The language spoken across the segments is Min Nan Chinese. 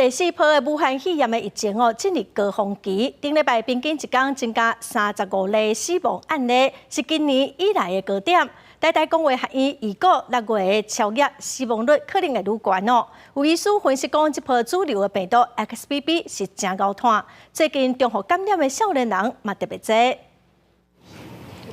第四波的武漢肺炎的疫情哦，進入高峰期。頂禮拜平均一工增加35例死亡案例，是今年以來的高點。台大公衛學院預估6月的超額死亡率可能會愈懸哦。有醫師分析講，這波主流的病毒 XBB 是誠𠢕湠，最近重複感染的少年人嘛特別濟。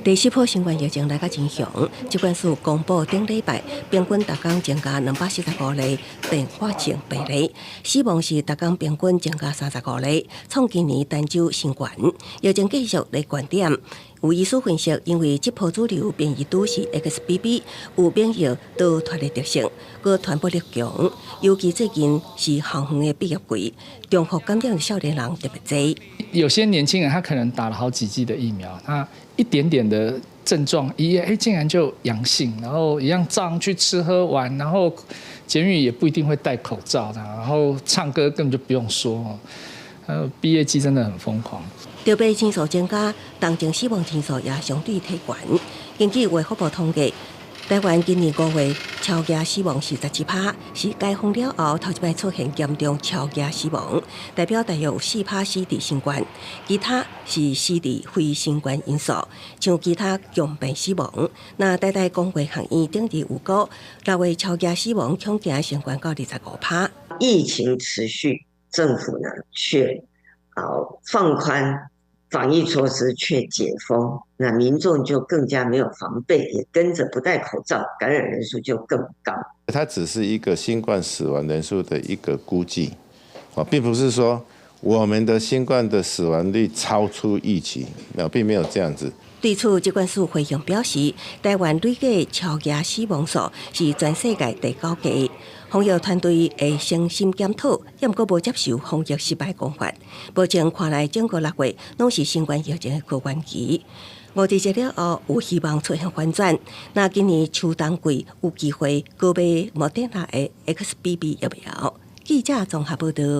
第四波新冠疫情來甲真兇，疾管署公布頂禮拜平均逐工增加245例併發症病例，死亡是逐工平均增加35例，創今年單週新懸。疫情繼續咧懸點。有醫師分析，因為這波主流變異株是 XBB，有免疫逃脫的特性，閣傳播力強，尤其最近是學校的畢業季，重複感染的少年人特別濟。有些年輕人他可能打了好幾劑的疫苗，他一點點的症狀，一驗，竟然就陽性，然後一樣照樣去吃喝玩，然後捷運也不一定會戴口罩，然後唱歌根本就不用說，畢業季真的很瘋狂。著病人數增加，重症死亡人數也相對提懸。根據衛福部統計，台灣今年5月超額死亡是17趴，是解封了後頭一擺出現嚴重超額死亡，代表大約有4趴死佇新冠，其他是死佇非新冠因素，像其他共病死亡。那台大公衛學院頂日預估，6月超額死亡恐驚升懸到25趴。疫情持續，政府呢卻啊放寬防疫措施，卻解封，那民眾就更加沒有防備，也跟着不戴口罩，感染人數就更高。它只是一個新冠死亡人數的一個估計，啊，並不是說我們的新冠的死亡率超出預期，沒有，並沒有這樣子。對此，疾管署回應表示，台灣累計超額死亡數是全世界第九高。防疫團隊會誠心檢討，也毋過無接受防疫失敗講法。目前看來，整個6月攏是新冠疫情的高原期。五日節了後有希望出現反轉。那今年秋冬季有機會購買莫德納的 XBB 疫苗。記者綜合報道。